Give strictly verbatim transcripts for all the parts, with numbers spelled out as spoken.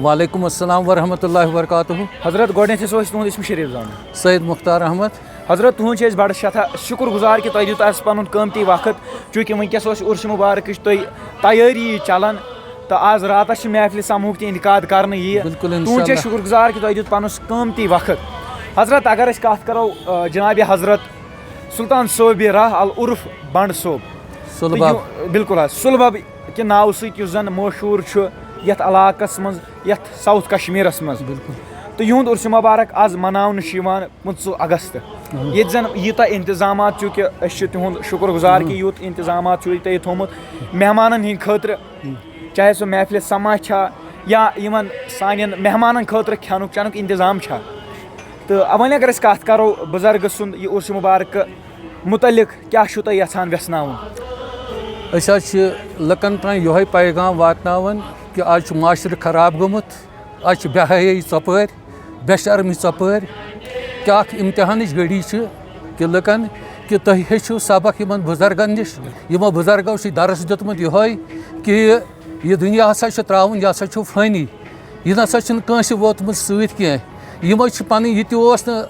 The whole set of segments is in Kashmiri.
وعلیکم السلام ورحمۃ اللہ وبرکاتہ۔ حضرت، گۄڈٕنیتھ یژھو أسۍ تُہُنٛد اسم شریف زانُن۔ سید مختار احمد۔ حضرت، تُہُنٛد چھِ أسۍ بڑٕ سٮ۪ٹھاہ شُکر گُزار کہِ تۄہہِ دیُت اَسہِ پنُن قۭمتی وقت، چوٗنٛکہِ وٕنکیٚس اوس عرس مبارکٕچ تۄہہِ تیٲری چلان، تہٕ آز راتس چھِ محفلِ سماہُک تہِ انعقاد کرنہٕ یہِ۔ بِلکُل، تُہُنٛد چھِ أسۍ انشاءاللہ۔ شُکر گُزار کہِ تۄہہِ دیُت پنُن قۭمتی وقت۔ حضرت، اگر أسۍ کتھ کرو، آ، جناب حضرت سلطان صٲبِ راہ العرف بنڈ صٲب۔ سُلبب۔ تہٕ یہِ-، بِلکُل حظ، سُلبب کہِ ناوٕ سۭتۍ یُس زن مشہوٗر چھُ یتھ علاقس منٛز، یتھ ساؤتھ کشمیرس منٛز۔ بِلکُل۔ تہٕ یِہُنٛد عرس مبارک آز مناونہٕ چھُ یِوان پٕنٛژٕہ اگست۔ اہن۔ ییٚتہِ زن ییٖتاہ انتظامات، چوٗنٛکہِ أسۍ چھِ تِہُنٛد شُکر گُزار کہِ اہن۔ یوٗت انتظامات چھُ ییٚتہِ تۄہہِ تھوٚومُت مہمانن ہٕنٛدِ خٲطرٕ، چاہے سُہ محفلِ سما چھا یا یِمن سانٮ۪ن مہمانن خٲطرٕ کھٮ۪نُک چٮ۪نُک انتظام چھا۔ تہٕ وۄنۍ اگر أسۍ کتھ کرو بُزرگہٕ سُنٛد یہِ عرس مبارک متعلق، کیٛاہ چھُو تُہۍ یژھان ویژھناوُن؟ أسۍ حظ چھِ لُکن تام یِہوٚے پیغام واتناوان کہِ آز چھُ معاشرٕ خراب گوٚمُت، آز چھِ بے حیٲیی ژۄپٲرۍ، بے شرمی ژۄپٲرۍ۔ کیٛاہ اکھ امتحانٕچ گھڑی چھِ کہِ لُکن کہِ تُہۍ ہیٚچھِو سبق یِمن بُزرگن نِش۔ یِمو بُزرگو چھُ درس دیُتمُت یِہوٚے کہِ یہِ دُنیا ہسا چھُ ترٛاوُن، یہِ ہسا چھُ فٲنی، یہِ نسا چھُنہٕ کٲنٛسہِ ووتمُت سۭتۍ کینٛہہ۔ یِمو چھِ پنٕنۍ، یہِ تہِ اوس نہٕ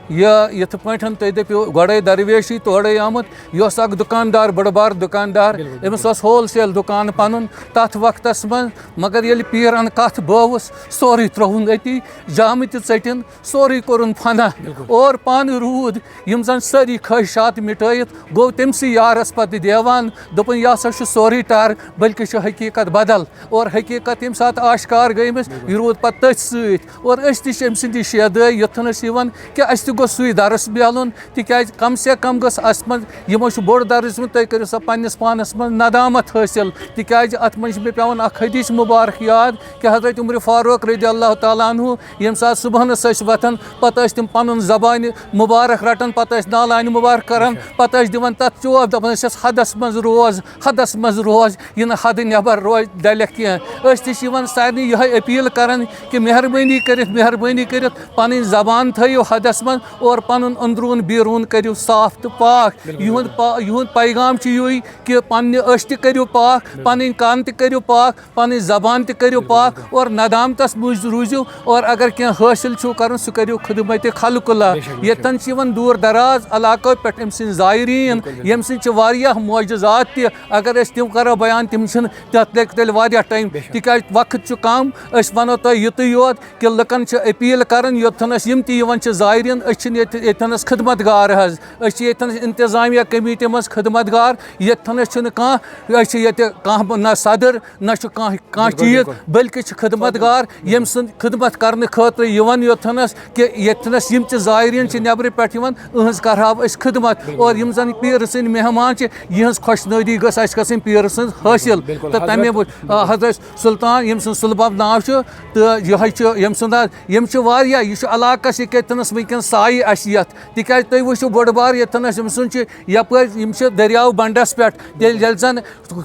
یہِ یِتھ پٲٹھۍ تُہۍ دٔپِو گۄڈَے درویشی تورَے آمُت، یہِ اوس اکھ دُکاندار، بٔڑ بار دُکاندار، بِلکُل، أمِس بِلکُل۔ اوس ہول سیل دُکان پنُن تتھ وقتس منٛز، مگر ییٚلہِ پیٖرن کتھ بٲوٕس، سورُے ترٛووُن أتی، جامہٕ تہِ ژٔٹِن، سورُے کوٚرُن فنا، بِلکُل۔ اور پانہٕ روٗد، یِم زن سٲری خٲہِشات مِٹٲیِتھ گوٚو تٔمسٕے یارس پتہٕ دیوان، دوٚپُن، "یہِ ہسا چھُ سورُے ٹر، بلکہِ چھُ حقیٖقت بدل۔" اور حقیٖقت ییٚمہِ ساتہٕ آشکار گٔے أمِس، بِلکُل۔ یہِ روٗد پتہٕ تٔتھۍ سۭتۍ۔ اور أسۍ تہِ چھِ أمۍ سٕنٛدِ شیدٲے یوٚتھنَس یِوان کہِ اَسہِ تہِ گوٚژھ سُے درس میلُن، تِکیٛازِ کم سے کم گٔژھ اَتھ منٛز، یِمو چھُ بوٚڑ درس دیُتمُت، تُہۍ کٔرِو سا پنٛنِس پانَس منٛز ندامت حٲصِل، تِکیٛازِ اَتھ منٛز چھِ مےٚ پٮ۪وان اَکھ حدیث مُبارک یاد کہِ حضرت عمر فاروق رضی اللہ تعالیٰ عنہ ییٚمہِ ساتہٕ صُبحَنَس ٲسۍ وۄتھان، پَتہٕ ٲسۍ تِم پَنُن زبانہِ مُبارک رَٹان، پَتہٕ ٲسۍ نالانہِ مُبارک کَران، اچھا۔ پَتہٕ ٲسۍ دِوان تَتھ چوب، دَپان ٲسِس، "حدس منٛز روز، حدس منٛز روز، یہِ نہٕ حدٕ نٮ۪بر روز ڈلٮ۪کھ کینٛہہ۔" أسۍ تہِ چھِ یِوان سارنٕے یِہوٚے اپیٖل کران کہِ مہربٲنی کٔرِتھ، مہربٲنی کٔرِتھ پنٕنۍ زبان تھٲیِو حدس منٛز اور پنُن أنٛدروٗن بیروٗن کٔرِو صاف تہٕ پاک۔ بِلکُل، یِہُنٛد بِلکُل۔ پا-، یِہُنٛد پیغام چھُ یِہوٚے کہِ پننہِ أچھ تہِ کٔرِو پاک، بِلکُل۔ پنٕنۍ کن تہِ کٔرِو پاک، پنٕنۍ زبان تہِ کٔرِو بِلکُل، پاک بِلکُل۔ اور ندامتس منٛز روٗزِو اور اگر کینٛہہ حٲصِل چھُو کرُن، سُہ کٔرِو خدمت خلق اللہ۔ بے شک، بے شک۔ ییٚتٮ۪ن چھِ یِوان دوٗر دراز علاقو پٮ۪ٹھ أمۍ سٕنٛدۍ زائرین، بِلکُل، بِلکُل۔ ییٚمہِ سۭتۍ چھِ واریاہ معجزات تہِ، اگر أسۍ تِم کرو بیان، تِم چھِنہٕ، تَتھ لَگہِ تیٚلہِ واریاہ ٹایم، بے شک۔ تِکیٛازِ وقت چھُ کم۔ أسۍ وَنو تۄہہِ یُتُے یوت کہِ لُکن چھِ اپیٖل کران، یوٚتتھنَس یِم تہِ یِوان چھِ زائرین، أسۍ چھِنہٕ ییٚتہِ، ییٚتتھنَس خدمت گار حظ، أسۍ چھِ ییٚتتھنَس انتظامیہ کمیٹی منٛز خدمت گار، ییٚتتھنَس چھُنہٕ کانٛہہ، أسۍ چھِ ییٚتہِ کانٛہہ نہ صدر، نہ چھُ کانٛہہ، کانٛہہ بِلکُل، چیٖز، بِلکُل۔ بلکہِ چھِ خدمت گار، ییٚمہِ سٕنٛز خدمت کرنہٕ خٲطرٕ یِوان یوٚتتھنَس کہِ ییٚتتھنَس یِم تہِ زائرین چھِ نٮ۪برٕ پٮ۪ٹھ یِوان، أہنٛز کرہاو أسۍ خدمت۔ بِلکُل۔ اور یِم زَن پیٖرٕ سٕنٛدۍ مہمان چھِ، یِہٕنٛز خۄش نٲدی گٔژھ اَسہِ گژھٕنۍ پیٖرٕ سٕنٛز حٲصِل۔ بِلکُل، تہٕ تَمے حضرت۔ موٗ-، آ، حضرت سلطان، ییٚمہِ سُنٛد سُلبب ناو چھُ، تہٕ یِہوٚے چھُ، ییٚمہِ سُنٛد حظ، یِم چھِ واریاہ، یہِ چھُ علاقَس یہِ کہِ ییٚتنَس وٕنکٮ۪ن سایہِ اَسہِ یَتھ، تِکیٛازِ تُہۍ وٕچھِو بوٚڑ بار ییٚتنَس أمۍ سُنٛد چھُ یَپٲرۍ، یِم چھِ دٔریاو بنٛڈَس پٮ۪ٹھ، تیٚلہِ ییٚلہِ زَن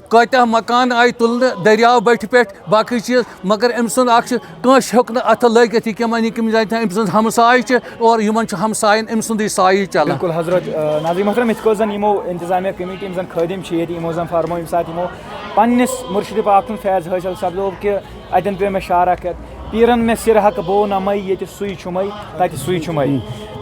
کۭتیٛاہ مکان آیہِ تُلنہٕ دٔریاو بٔٹھِ پٮ۪ٹھ، باقٕے چیٖز، مگر أمۍ سُنٛد اَکھ چھُ، کٲنٛسہِ ہیوٚک نہٕ اَتھٕ لٲگِتھ یہِ کہِ وۄنۍ یِم زَن تہِ أمۍ سٕنٛز ہمساے چھِ اور یِمَن چھُ ہمساین أمۍ سُنٛدُے سایہِ چلان۔ بِلکُل حضرت، آ، ناظرین محترم، یِتھ کٲٹھۍ زَن یِمو انتظامیہ کمیٹی، یِم زَن خٲدِم چھِ ییٚتہِ، یِمو زَن فرموو ییٚمہِ ساتہٕ یِمو پنٛنِس مُرشِدِ پاک سُنٛد فیض حٲصِل سپدوو کہِ اَتٮ۪ن پیوٚو مےٚ شارع کہِ پیٖرَن مےٚ سِر حق بو نَمَے، ییٚتہِ سُے چھُمَے، تَتہِ سُے چھُمَے۔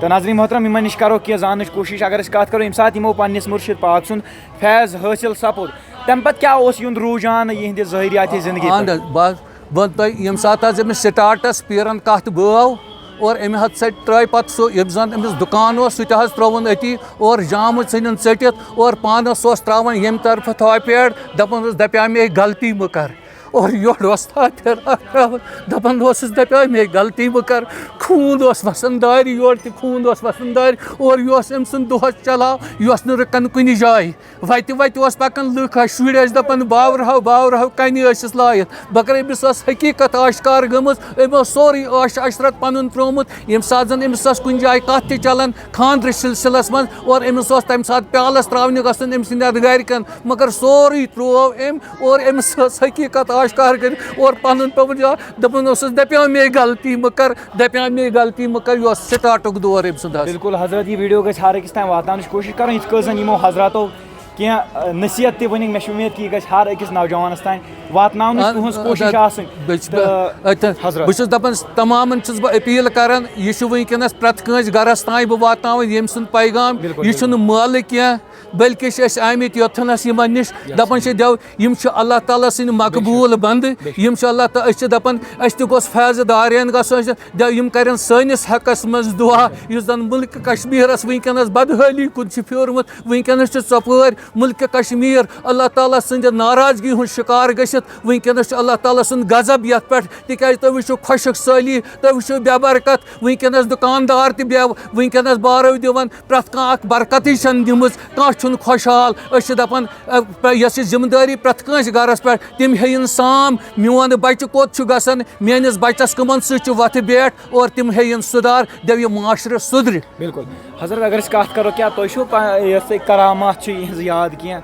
تہٕ ناظرین محترم، یِمَن نِش کَرو کینٛہہ زاننٕچ کوٗشِش۔ اگر أسۍ کَتھ کَرو، ییٚمہِ ساتہٕ یِمو پنٛنِس مُرشِد پاک سُنٛد فیض حٲصِل سپُد، تَمہِ پَتہٕ کیٛاہ اوس یِہُنٛد رُجحان یِہِنٛدِ ظٲہِریاتِ زِندگی اَہَن پٮ۪ٹھ؟ حظ، بہٕ حظ وَنہٕ تۄہہِ، ییٚمہِ ساتہٕ حظ أمِس سٹاٹَس پیٖرَن کَتھ بٲو اور أمۍ حظ ژٔٹۍ، ترٛٲے پَتہٕ سُہ، ییٚمہِ زَن أمِس دُکان اوس، سُہ تہِ حظ ترٛووُن أتی اور جامہٕ ژھٕنِن ژٔٹِتھ اور پانَس اوس ترٛاوان ییٚمہِ طرفہٕ تھاپیڈ، دَپان اوس، "دَپیٛاو مے غلطی مہٕ کَر۔" اور یورٕ اوس تھاپیڈ اَکھ ترٛاوان، دَپان اوسُس، "دَپیٛاو مے غلطی مہٕ کَر۔" خوٗن اوس وَسان دارِ، یورٕ تہِ خوٗن اوس وَسان دارِ اور یہِ اوس أمۍ سُنٛد دۄہَس چَلاو، یہِ اوس نہٕ رُکان کُنہِ جایہِ۔ وَتہِ وَتہِ اوس پَکان لُکھ، ٲسۍ شُرۍ ٲسۍ دَپان، "باورہو، باورہو، کَنہِ ٲسِس لایِتھ؟" مگر أمِس ٲس حقیٖقت آشکار گٔمٕژ، أمۍ اوس سورُے عٲش عشرت پَنُن ترٛوومُت۔ ییٚمہِ ساتہٕ زَن أمِس ٲس کُنہِ جایہِ کَتھ تہِ چَلان خانٛدرٕ سِلسِلَس منٛز اور أمِس اوس تَمہِ ساتہٕ پیالَس ترٛاونہِ گژھُن أمۍ سٕنٛدٮ۪ن گَرِکٮ۪ن، مگر سورُے ترٛوو أمۍ اور أمِس ٲس حقیٖقت آشکار کٔرِتھ اور پَنُن پیوٚمُت یاد، دَپان اوسُس، "دَپیٛاو مے غلطی مہٕ کَر، دَپیٛاو مے غلطی مہٕ کَر۔" یہِ اوس سٹاٹُک دور أمۍ سُنٛد حظ۔ بِلکُل حضرت، یہِ ویٖڈیو گژھِ ہر أکِس تام واتناونٕچ کوٗشِش کَرٕنۍ، یِتھ کٔنۍ زَن یِمو حضراتو کینٛہہ، ٲ، نصیحت تہِ ؤنِکھ، مےٚ چھِ اُمید کہِ یہِ گژھِ ہر أکِس نوجوانَس تام واتناونٕچ آ، تُہٕنٛز آ، کوٗشِش آ، آسٕنۍ۔ بہٕ چھُس، تہٕ بہٕ، اَتہِ، حضرت۔ بہٕ چھُس دَپان، تمامَن چھُس بہٕ اپیٖل کران، یہِ چھُ وٕنکیٚنَس پرٛٮ۪تھ کٲنٛسہِ گرَس تام بہٕ واتناوان ییٚمہِ سُنٛد پیغام۔ بِلکُل، یہِ چھُنہٕ مٲلہٕ کینٛہہ، بلکہِ چھِ أسۍ آمٕتۍ یوٚتھنَس یِمَن نِش، یَس۔ دَپان چھِ، دٮ۪و، یِم چھِ اللہ تعالیٰ سٕنٛدۍ مقبوٗل بنٛدٕ، بے شک۔ یِم چھِ اللہ تعالیٰ، أسۍ چھِ دَپان، أسۍ تہِ گوٚژھ فیض دارین گژھُن، أسۍ دَ-، یِم کَرن سٲنِس حقَس منٛز دُعا، یُس زَن مُلکہٕ کشمیٖرَس وٕنکیٚنَس بدحٲلی کُن چھِ پھیوٗرمُت، وٕنکیٚنَس چھِ ژۄپٲرۍ مُلکہِ کشمیٖر اللہ تعالیٰ سٕنٛدِ ناراضگی ہُنٛد شِکار گٔژھِتھ۔ وٕنکیٚنَس چھُ اللہ تعالیٰ سُنٛد غضب یَتھ پٮ۪ٹھ، تِکیٛازِ تُہۍ وٕچھِو خۄشک سٲلی، تُہۍ وٕچھِو بے برکت۔ وٕنکیٚنَس دُکاندار تہِ بے، وٕنکیٚنَس بارو دِوان، پرٛٮ۪تھ کانٛہہ اَکھ برکتٕے چھَنہٕ دِمٕژ، کانٛہہ چھُنہٕ خۄشحال۔ أسۍ چھِ دَپان، اَ، یۄس یہِ ذِمہٕ دٲری پرٛٮ۪تھ کٲنٛسہِ گَرَس پٮ۪ٹھ، تِم ہیٚیِن سام، میون بَچہِ کوٚت چھُ گژھان، میٲنِس بَچَس کٕمَن سۭتۍ چھُ وۄتھٕ بیٹھ، اور تِم ہیٚیِن سُدھار، دَپہِ یہِ معاشرٕ سُدھرِ۔ بِلکُل۔ حضرت، اگر أسۍ کَتھ کَرو، کیٛاہ تُہۍ چھُو پا-، یۄس تۄہہِ کرامات چھِ، یِہٕنٛز یاد کینٛہہ؟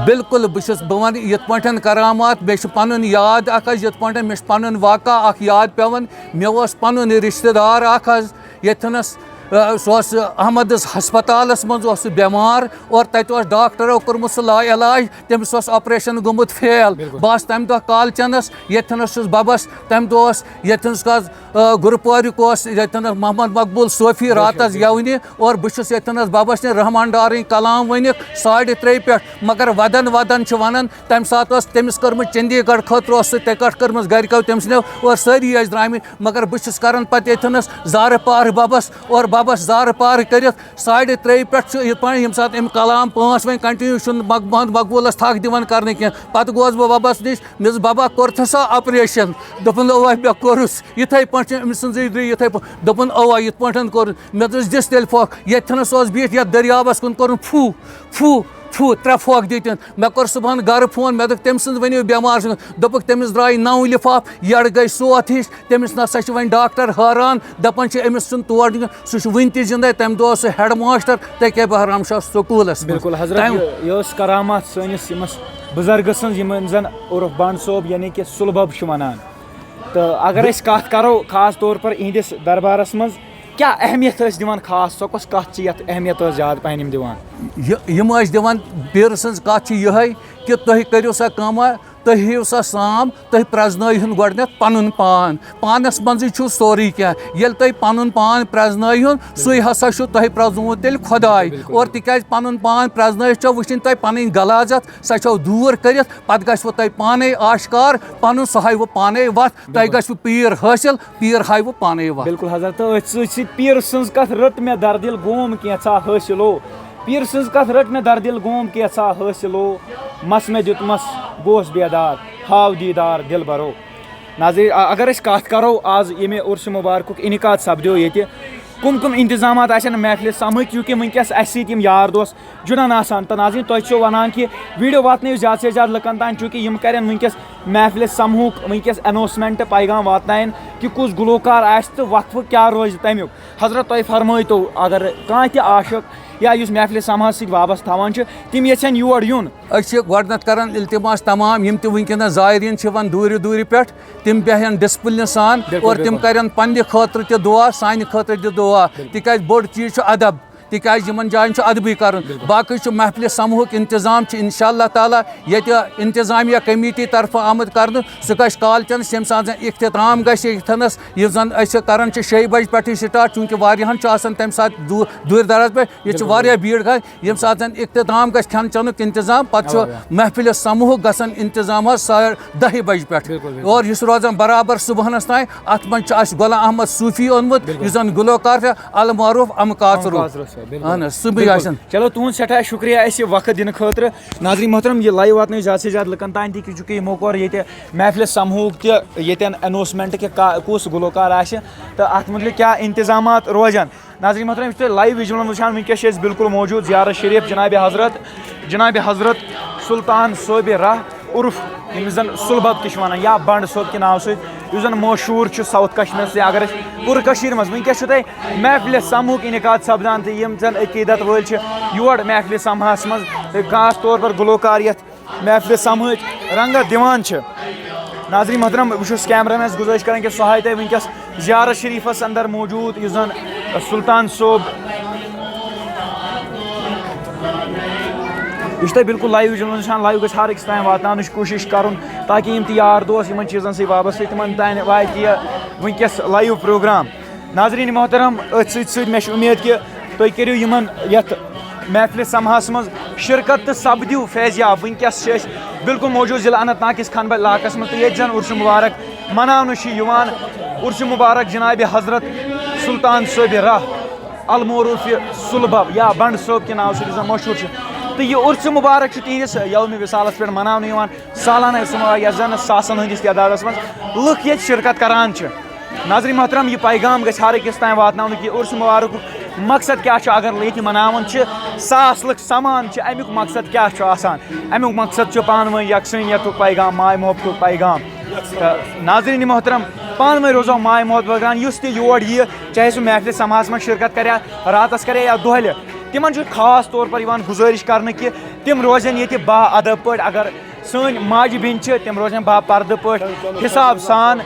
بِلکُل، بہٕ چھُس، بہٕ وَنہٕ یِتھ پٲٹھۍ کرامات، مےٚ چھُ پَنُن یاد اَکھ حظ، یِتھ پٲٹھۍ مےٚ چھُ پَنُن واقعہ اَکھ یاد پٮ۪وان۔ مےٚ اوس پَنُن رِشتہٕ دار اَکھ حظ، ییٚتھَنَس، آ، سُہ اوس احمدَس ہسپتالَس منٛز اوس سُہ بٮ۪مار، اور تَتہِ اوس ڈاکٹرو کوٚرمُت سُہ لا علاج، تٔمِس اوس آپریشن گوٚمُت فیل۔ بِلکُل۔ بہٕ آس تَمہِ دۄہ کالچَنَس، ییٚتھَنَس چھُس بَبَس، تَمہِ دۄہ اوس ییٚتھَنَس کَس، آ، گُرُپوریُک اوس ییٚتھَنَس محمد مقبول صوفی بے شک، راتَس بے شک۔ گٮ۪ونہِ، اور بہٕ چھُس ییٚتھَنَس بَبَس نِش رحمان ڈارٕنۍ کلام ؤنِتھ ساڑِ ترٛیٚیہِ پٮ۪ٹھ، مگر وَدَن وَدَن چھِ وَنان، تَمہِ ساتہٕ ٲس تٔمِس کٔرمٕژ چندی گڑھ خٲطرٕ اوس سُہ ٹِکٹ کٔرمٕژ گَرِکیو تٔمۍ سٕنٛدیو، اور سٲری ٲسۍ درٛامٕتۍ، مگر بہٕ چھُس کَران پَتہٕ ییٚتھَنَس زارٕ پارٕ بَبَس، اور بَبَس زارٕ پارٕ کٔرِتھ ساڑِ ترٛیٚیہِ پٮ۪ٹھ چھُ یِتھ پٲٹھۍ ییٚمہِ ساتہٕ أمۍ کلام پانٛژھ وۄنۍ continue چھُنہٕ مق-، محمد مقبوٗلَس تھَکھ دِوان کَرنہٕ کینٛہہ۔ پَتہٕ گوس بہٕ بَبَس نِش، مےٚ دوٚپُس، "بَبا، کوٚرتھٕ سا آپریشن؟" دوٚپُن، "اَوا، مےٚ کوٚرُس۔ یِتھَے پٲٹھۍ چھِ أمۍ سٕنٛزٕے درٛے یِتھَے پٲٹھۍ۔" دوٚپُن، "اَوا، یِتھ پٲٹھۍ کوٚرُن۔" مےٚ دوٚپُس، "دِس تیٚلہِ پھۄکھ، ییٚتھٮ۪نَس اوس بِہِتھ، یَتھ دٔریاوَس کُن کوٚرُن پھُو، پھُو، پھُو، ترٛےٚ پھۄکھ دِتِن۔" مےٚ کوٚر صُبحن گَرٕ فون، مےٚ دوٚپ، "تٔمۍ سٕنٛز ؤنِو بٮ۪مار چھِ۔" دوٚپُکھ، "تٔمِس درٛاے نَو لِفاف، یَڈ گٔے سوتھ ہِش، تٔمِس نہ سا چھِ وۄنۍ ڈاکٹر حٲران، دَپان چھِ أمِس چھُنہٕ تور نِیُن، سُہ چھُ وٕنہِ تہِ زِندَے۔" تَمہِ دۄہ اوس سُہ ہٮ۪ڈ ماسٹر، تَتہِ کیٛاہ بہرام شاہ سکوٗلَس منٛز۔ بِلکُل حضرت، تَمہِ یہِ، یہِ ٲس کرامات سٲنِس یِمَس بُزرگہٕ سٕنٛز، یِمَن زَن عرف بنڈ صٲب یعنی کہِ سُلبب چھِ وَنان۔ تہٕ اگر أسۍ کَتھ کَرو خاص طور پر یِہِنٛدِس دربارَس منٛز کیٛاہ اہمیت ٲسۍ دِوان خاص، سۄ کۄس کَتھ چھِ یَتھ اہمیت ٲس زیادٕ پَہَن یِم دِوان؟ یہِ، یِم ٲسۍ دِوان، پیٖرٕ سٕنٛز کَتھ چھِ یِہوٚے کہِ تُہۍ کٔرِو سا کٲمہ، تُہۍ ہیٚیِو سا سام، تُہۍ پرٛزنٲیہُن گۄڈٕنٮ۪تھ پَنُن پان۔ پانَس منٛزٕے چھُ سورُے کینٛہہ۔ ییٚلہِ تُہۍ پَنُن پان پرٛزنٲیہُن، سُے ہسا چھُ تۄہہِ پرٛزنومُت تیٚلہِ خۄداے۔ بِلکُل۔ اور تِکیٛازِ پَنُن پان پرٛزنٲیِتھ چھو وٕچھِنۍ تۄہہِ پَنٕنۍ غلاظت، سۄ چھو دوٗر کٔرِتھ، پَتہٕ گژھِوٕ تۄہہِ پانَے آشکار، پَنُن سُہ ہاوِوٕ پانَے وَتھ، تۄہہِ بِلکُل۔ گژھِوٕ پیٖر حٲصِل، پیٖر ہاوِوٕ پانَے وَتھ۔ بِلکُل حضرت، تہٕ أتھۍ سۭتۍ سۭتۍ پیٖرٕ سٕنٛز کَتھ رٔٹ مےٚ دردِل گوم کینٛژھا حٲصِلو۔ پیٖرٕ سٕنٛز کَتھ رٔٹ مےٚ دردِل گوم کینٛژھا حٲصِلو۔ مَس مےٚ دیُتمَس گوس بیدار، ہاو دیٖدار دِلبَرو۔ ناظریٖن، اَ-، اگر أسۍ کَتھ کَرو آز ییٚمہِ عُرسہِ مُبارکُک اِنعقاد سَپدیو ییٚتہِ، کٕم کٕم اِنتِظامات آسَن محفلہِ سَمہٕکۍ، چوٗنٛکہِ وٕنکیٚس اَسہِ سۭتۍ یِم یار دوس جُڑان آسان۔ تہٕ ناظریٖن، تۄہہِ چھُو وَنان کہِ ویٖڈیو واتنٲیِو زیادٕ سے زیادٕ لُکَن تام، چوٗنٛکہِ یِم کَرَن وٕنکیٚس محفلہِ سَمہُک وٕنکیٚس announcement پیغام واتناوَن کہِ کُس گُلوکار آسہِ تہٕ وقفہٕ کیٛاہ روزِ تَمیُک۔ حضرت، تۄہہِ فرمٲیتو، اگر کانٛہہ تہِ عاشق یا یُس محفلہِ سَمہَس سۭتۍ وابستہٕ تھاوان چھُ، تِم یژھن یور یُن۔ أسۍ چھِ گۄڈٕنٮ۪تھ کران التماس تمام یِم تہِ وٕنکیٚنَس زائرین چھِ یِوان دوٗرِ دوٗرِ پٮ۪ٹھ، تِم بیٚہن ڈسپلنہٕ سان بِلکُل، اور تِم بِلکُل۔ کرن پننہِ خٲطرٕ تہِ دعا، سانہِ خٲطرٕ تہِ دعا، بِلکُل۔ تِکیازِ بوٚڑ چیٖز چھُ ادب، تِکیازِ یِمن جاین چھُ ادبٕے کرُن۔ بِلکُل۔ باقٕے چھُ محفلہِ سمہُک انتظام چھُ انشاءاللہ تعالیٰ ییٚتہِ انتظامیہ کمیٹی طرفہٕ آمُت کرنہٕ، سُہ گژھِ کالچنس، ییٚمہِ ساتہٕ زن اختتام گژھِ ییٚتھنس، یُس زن أسۍ کران چھِ شیٚیہِ بجہِ پٮ۪ٹھٕے start، چوٗنکہِ واریاہن چھُ آسان تمہِ ساتہٕ دوٗ-، دوٗرِ دراز پٮ۪ٹھ، ییٚتہِ چھِ بِلکُل۔ واریاہ بیٖڑ گژھان۔ ییٚمہِ ساتہٕ زَن اختتام گژھِ کھٮ۪ن چٮ۪نُک انتظام، پَتہٕ چھُ اَوا، اَوا۔ محفلہِ سمہُک گژھان انتظام حظ ساڑِ دَہہِ بجہِ پٮ۪ٹھ۔ بِلکُل، بِلکُل۔ اور یہِ چھُ روزان برابر صُبحَنَس تام۔ اَتھ منٛز چھُ اَسہِ غلام احمد صوٗفی اوٚنمُت، بِلکُل۔ یُس زَن گلوکار چھُ، المعروف ام کاژرو۔ ام کاژرو صٲب، بِلکُل۔ اہن حظ، سُہ بیٚیہِ بِلکُل۔ آسن۔ چلو، تُہُنٛد سٮ۪ٹھاہ شُکریہ اَسہِ یہِ وقت دِنہٕ خٲطرٕ۔ ناظریٖن محترم، یہِ live واتنٲیِو زیادٕ سے زیادٕ لُکَن تام تہِ، چوٗنٛکہِ یِمو کوٚر ییٚتہِ محفلہِ سمہُک تہِ ییٚتٮ۪ن announcement کہِ کا-، کُس گلوکار آسہِ تہٕ اَتھ مُتعلِق کیٛاہ انتظامات روزن۔ ناظرین محترم، یُس تُہۍ live visualن وٕچھان، وٕنکیٚس چھِ أسۍ بالکل موجود زیارت شریف جناب حضرت، جناب حضرت سلطان صٲبِ راہ عرف ییٚمِس زن سُلبب تہِ چھِ ونان یا بنڈ صٲب کہِ ناوٕ سۭتۍ، یُس زن مشہوٗر چھُ south کشمیرس یا اگر أسۍ پوٗرٕ کٔشیٖرِ منٛز۔ وٕنکیٚس چھُ تۄہہِ محفلِ سمہُک انعقاد سپدان تہٕ یِم زن عقیدت وٲلۍ چھِ یور محفلِ سمہس منٛز، خاص طور پر گلوکار یتھ محفلہِ سمہٕچ رنگت دِوان چھِ۔ ناظرین محترم، بہٕ چھُس cameramanس گُزٲرِش کران کہِ سُہ ہاوِ تۄہہِ وٕنکیٚس زیارت شریفس اندر موجود یُس زن سلطان صٲب یہِ چھُ تۄہہِ بِلکُل لایِو یِوان وٕچھان، لایِو گژھِ ہر أکِس تام واتناونٕچ کوٗشِش کَرُن، تاکہِ یِم تہِ یار دوس یِمَن چیٖزَن سۭتۍ وابستہٕ چھِ، تِمَن تام واتہِ یہِ وٕنکیٚس لایِو پروگرام۔ ناظریٖن محترم، أتھۍ سۭتۍ سۭتۍ مےٚ چھِ اُمید کہِ تُہۍ کٔرِو یِمَن یَتھ محفلِ سماہَس منٛز شرکت تہٕ سپدِو فیض یاب۔ وٕنکیٚس چھِ أسۍ بِلکُل موجوٗد ضلع اننت ناگ کِس کھنبل علاقَس منٛز، تہٕ ییٚتہِ زَن عرس مبارک مناونہٕ چھُ یِوان۔ عرس مبارک جناب حضرت سلطان صٲبِ راہ المعروف سُلبب یا بنڈ صٲب کہِ ناوٕ سۭتۍ زَن مشہوٗر چھُ۔ تہٕ یہِ عرس مبارک چھُ تِہنٛدِس یومِ وصالَس پٮ۪ٹھ مناونہٕ یِوان، سالانہ عرس مبارک، یَتھ زَن ساسَن ہٕنٛدِس تعدادَس منٛز لُکھ ییٚتہِ شرکت کران چھِ۔ ناظریٖن محترم، یہِ پیغام گژھِ ہر أکِس تام واتناونہٕ کہِ عرس مبارکُک مقصد کیٛاہ چھُ۔ اگر ییٚتہِ مناوان چھِ ساس لُکھ سمان چھِ، اَمیُک مقصد کیٛاہ چھُ آسان؟ اَمیُک مقصد چھُ پانہٕ ؤنۍ یکسٲنیتُک پیغام، ماے محبتُک پیغام۔ تہٕ ناظریٖن محترم، پانہٕ ؤنۍ روزو ماے محبت بٲگراوان۔ یُس تہِ یور یِیہِ، چاہے سُہ محفلِ سماہَس منٛز شرکت کرِ، راتَس کرِ یا دۄہلہِ، تِمن چھُ خاص طور پر یِوان گُزٲرِش کرنہٕ کہِ تِم روزن ییٚتہِ با ادب پٲٹھۍ۔ اگر سٲنۍ ماجہِ بیٚنہِ چھِ، تِم روزن با پردٕ پٲٹھۍ، حساب سان۔